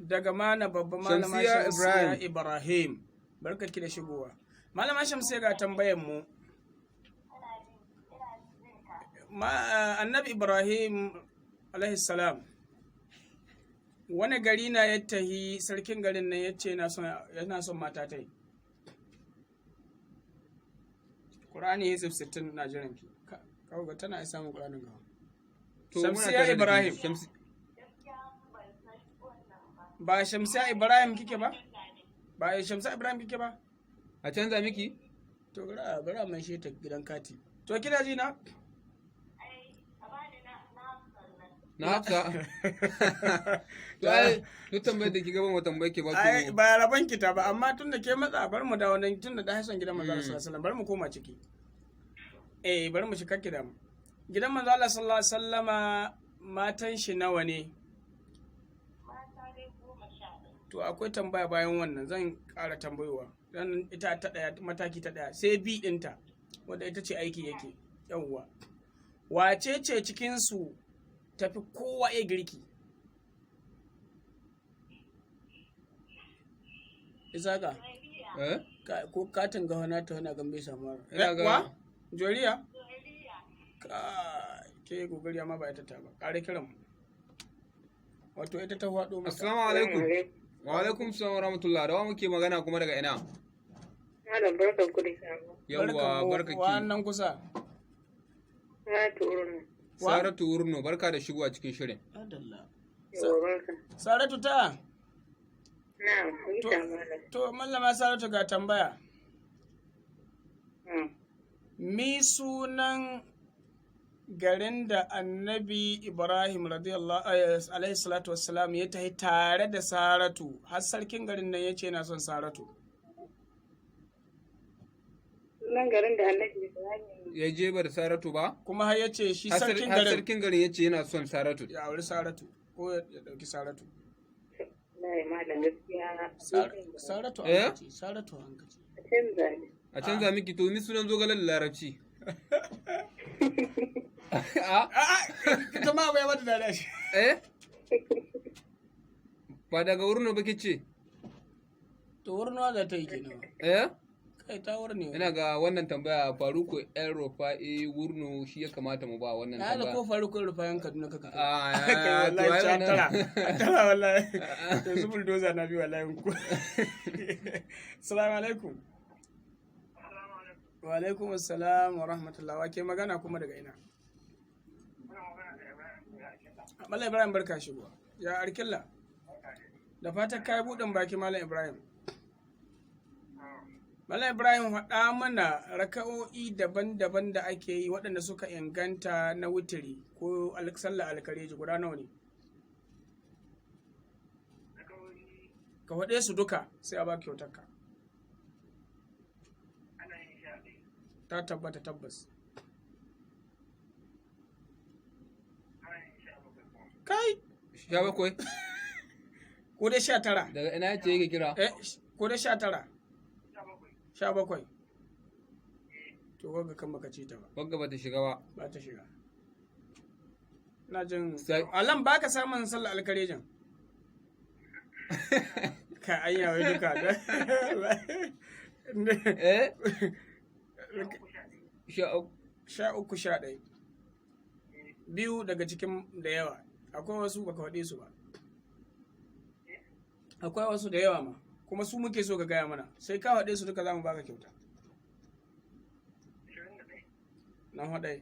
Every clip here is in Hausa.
Daga mana babba Malama Shamsiya Shamsiya Ibrahim. Ibrahim. Barka ki da shigowa. Malama Shamsiya, ga tambayar mu. Ma, Annabi Ibrahim alaihi salam, wani gari na ya tahi, sarkin garin nan ya ce yana son mata tai. Qur'ani hizib 60 na jiran ki. Kawo ga tana isa mu Qur'anin gawa. To, muna Shamsiya tare da ke. Ibrahim. Ba Shamsiya Ibrahim kike ba? Ba Shamsiya Ibrahim kike ba? A canza miki? To, gara mai shi ta gidan kati. To, kina ji na? Na Hafsa. To ai duk tambayar da ki gaban wa tambayar ke ba. Ai to ba rabon ki ta ba, amma tunda ke matsa, bar mu dawo nan, tunda da son gidan manzo Allah sallallahu alaihi wasallam, bar mu koma ciki. Eh, bar mu shiga ki da mu. Gidan manzo Allah sallallahu alaihi wasallama, matan shi nawa ne? To, akwai tambaya bayan wannan, zan ƙara tambayowa. Dan ita ta ɗaya, mataki ta ɗaya, sai bi ɗinta wadda ita ce aiki yake. Yawwa. Wace ce cikin su tafi kowa iya girki? Isaka, Eh? Ko katin gawa na ta wani gambe samu. Ina ga- Wa? Joriya? Ka ke kokari, amma ba ita ta ba. Ƙara kiran mu. Wato ita ta faɗo mata. Assalamu alaikum. Wa alaikum salam wa rahmatullah. Da wa muke magana kuma daga ina? Malam, barkan ku da samu. Yawwa, barka ki. Wannan kusa. Na turo ne. Wa? Saratu Wurno, barka da shigowa cikin shirin. Adalla. Yawwa, barka. Saratu ta. Na, yi ta malam. To, Mallama Saratu, ga tambaya. Mi sunan garin da Annabi Ibrahim radiyallahu alaihi salatu wassalam ya tafi tare da Saratu har sarkin garin nan ya ce yana son Saratu? Sunan garin da Annabi Ibrahim Ya je ba da Saratu ba? Kuma har ya ce shi Har sarkin har garin sarkin garin ya ce yana son Saratu. ya auri Saratu ko ya dauki Saratu. Wallahi malam, gaskiya. Saratu Eh? an kace, Saratu an kace. A canza ne. A canza miki? To, mi sunan zogalen da Larabci? A A'a, ita ma bai mata dariya shi. Eh? Ba daga Wurno ba kice? To, wurin za ta yi kenan. Eh? Kai ta wurin ne. Ina ga wannan tambaya Faruku El Rufa'i Wurno shi ya kamata mu ba wannan Na da tambaya. ko faru ko rufayan Kaduna kaka. Ah, Kai to wallahi ai ci wannan- tara wallahi. Yanzu bulldozer na bi wallahi ku. Assalamu alaikum. Wa alaikum assalam wa rahmatullah. Wa ke magana kuma daga ina? Malam Ibrahim, barka shigowa. Ya Arkilla? Da fatan kai buɗin baki, Malam Ibrahim. Malam Ibrahim, faɗa mana raka'o'i daban-daban da ake yi waɗanda suka inganta na wutiri ko sallar alkareji, guda nawa ne? Ka faɗe su duka sai a baka kyautarka. Ta tabbata tabbas. Kai! 17. Ko dai 19. Daga ina ce yake kira? Eh, ko dai 19. 17. To, ga kan baka ci ta ba. Wagga ba ta shiga ba. Ba ta shiga. Ina jin Sai- alam baka samun sallar alkarejin. Ka anya wai duka. Eh? 13. 13, 11. Biyu daga cikin da yawa. Akwai wasu baka faɗe su ba. Akwai wasu da yawa ma. Kuma su muke so ka gaya mana. Sai ka faɗe su duka za mu baka kyauta. Na faɗai.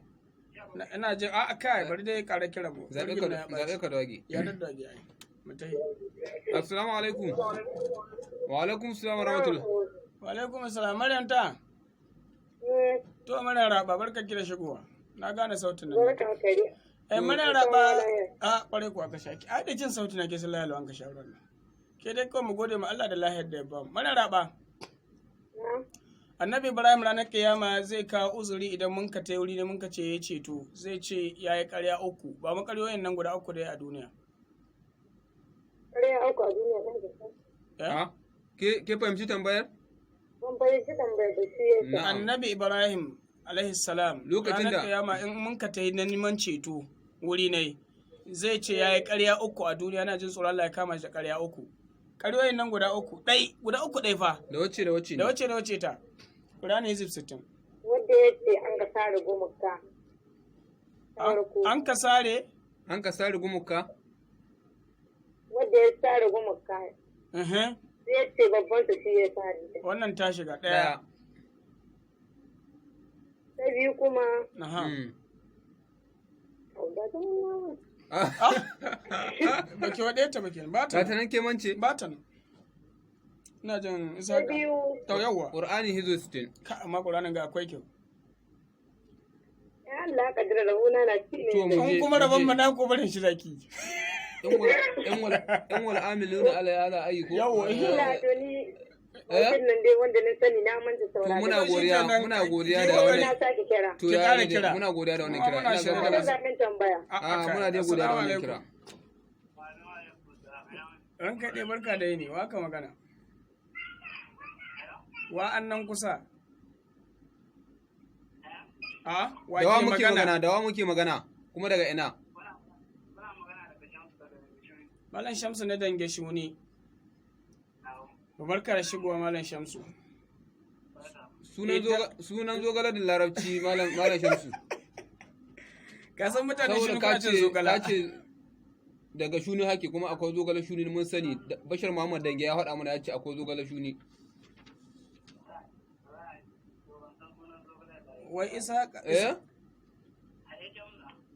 Ina jin a kai, bari dai ƙara kiran mu. Zaɓe Birgin ka na ya ɓaci. zaɓe ka dage. Ya daddage ai. Mu tahi. Assalamu alaikum. Wa alaikum salam wa rahmatullah. Wa alaikum assalam. Maryam ta. Eh, To, Maryam Raba, barka ki da shigowa. Na gane sautin nan. Barka kare. Eh, Maryam Raba, a kware kuwa ka sha. Ai da jin sautin na ke sallah an ka sha ruwan nan. Ke dai kawai mu gode ma Allah da lahiyar da ya ba mu. Maryam Raba, Na. Annabi Ibrahim ranar kiyama zai kawo uzuri idan mun ka tai wuri ne mun ka ce ya ceto, zai ce ya yi ƙarya uku, ba mu ƙaryoyin nan guda uku da ya a duniya. Ƙarya uku a duniya ɗan gasa. Eh? Ha? Ke fahimci tambayar? Ban fahimci tambayar da shi ya Na'am. Annabi Ibrahim alaihi salam Lokacin ranar da- kiyama in mun ka tai na neman ceto wuri ne Zai ce ya yi ƙarya uku a duniya, na jin tsoron Allah ya kama shi da ƙarya uku. Ƙaryoyin nan guda uku, ɗai, guda uku ɗai fa. Da wacce da wacce Da ne? wace da wace ta? Qur'ani hizib 60. Wanda ya ce an ga sare gumaka. Ta farko. An ka sare. An ka sare gumuka? Wanda ya sare gumaka. Mhm. Sai ya ce babban su shi ya sare. Wannan ta shiga ɗaya. Daya. Ta biyu kuma. Aha. Ga ta nan. Ah. Baki waɗe ta baki ba ta Ga ta nan. nan ke mance? Ba ta nan. Ina jin Ta isa biyu. to yawwa. Qur'ani hizo 60. Ka amma Qur'anin ga akwai kyau. Ya Allah kaddara rabona na ci To ne. mu je. In kuma rabon mu mu je. na ko barin shi zaki. Yan wal amiluna ala ala ayi ko? Yawwa. Ina to ni. Eh? Wajen nan dai wanda na sani na manta To saurara. muna shi godiya, kenan. muna godiya Ki da kokari. wannan. Na sake kira. To Ki ya ƙara yi dai, kira. muna godiya da wannan Kuma kira. muna Ina ga shirye malam. Ana zaɓen tambaya. Ah, muna dai godiya da wannan kira. Ranka dai, barka da yini, wa ka magana? Wa annan kusa? A, wa Da wa ke muke magana? magana? Da wa muke magana? Kuma daga ina? Malam Shamsu na dange shuni. Barka da shigowa, Malam Shamsu. Sunan sunan zogale da larabci, malam Shamsu. Ka san mutane Saboda shi ka kuna cin ce zogala. ka ce daga shuni hake, kuma akwai zogale shuni mun sani. Bashir Muhammad Dange ya faɗa mana, ya ce akwai zogale shuni. Wai isa Eh?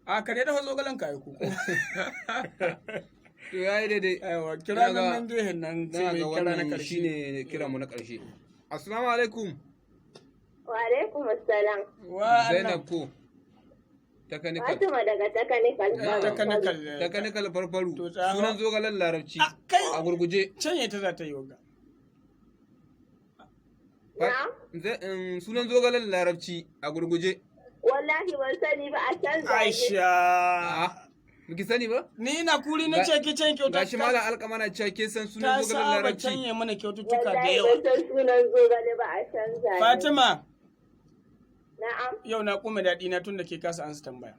A kare da zogalan ka aiko. To yayi daidai. Aiwa, kira Ina nan ga- nan gehen nan sai Na mai ga kira na wannan karshe. shine kira mu na ƙarshe. Assalamu alaikum. Wa alaikum assalam. Wa annan Zainab ko Technical. Fatima daga Technical. Technical. Technical farfaru. To, tsaya. Sunan zogalen larabci. Ah, kai. A gurguje. Canye ta za ta yi wagga. Na'am. Sunan zogalen larabci a gurguje. Wallahi ban sani ba, a canza ni. Aisha. Ah, Miki sani ba? Ni ina kuri na ce ki can kyauta. Gashi malam alƙama na cewa ke san Ta sunan zogalen saba larabci. canye mana kyaututtuka da Wallahi yawa. ban san sunan zogale ba, a canza ni. Fatima, Na'am. yau na kuma daɗi na tun da ke kasa ansa tambaya.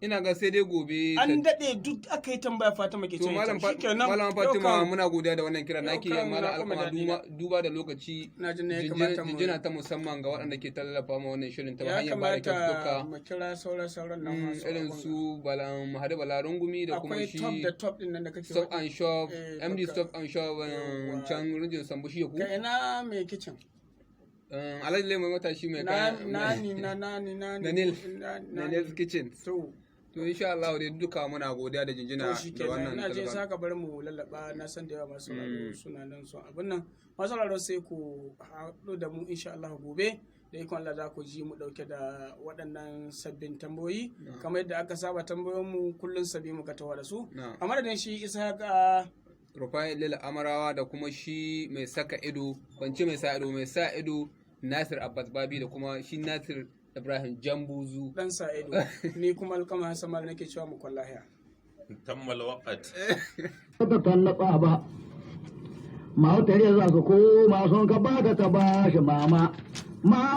Ina ga sai dai gobe. An daɗe duk aka yi tambaya Fatima ke To canye malam ta. Shikenan. Malam Yau Fatima, kan- muna godiya da wannan kira yau naki, kan malam na kuma alƙama, daɗi na. duba da lokaci. Na jin ne ya kamata mu Jinjina ta musamman ga waɗanda ke tallafa ma wannan shirin ta ya hanyar ba da kamata kyaututtuka. mu kira sauran nan masu Irin abun su Balan Mahadi Balarungumi ga. da kuma Akwai shi top da top din nan da kake Stop faɗi. and Shop, Eh, MD duka. Stop and Shop, Yawwa. can rinjin Sambu shi ku. Ka ina mai kicin? Alhaji Lai mai matashi mai Na kayan nani na nani nani. Nanil. Nani. Nanil's Kitchen. To, To insha Allah dai duka muna godiya da jinjina to shi da kenan, wannan ina je tallafa. saka bar mu lallaba, na san da yawa masu sauraro suna nan son abin nan. Masu sauraro, sai ku haɗu da mu insha Allah gobe da ikon Allah, za ku ji mu ɗauke da waɗannan sabbin tambayoyi kamar yadda aka saba. Tambayoyin mu kullun sabi muka tawa da su. Na'am. A madadin shi Isa ga Rufai Lil Amarawa da kuma shi mai saka ido, ban ce mai sa ido, mai sa ido Nasir Abbas Babi da kuma shi Nasir Ibrahim Jambuzu. Dan sa ido, ni kuma Alkama Hassan Mal nake cewa mu kwallahiya. Tammal waqt. Ta tallaba ba. Mahautare za su koma sun ka ba ta ba shi mama. Ma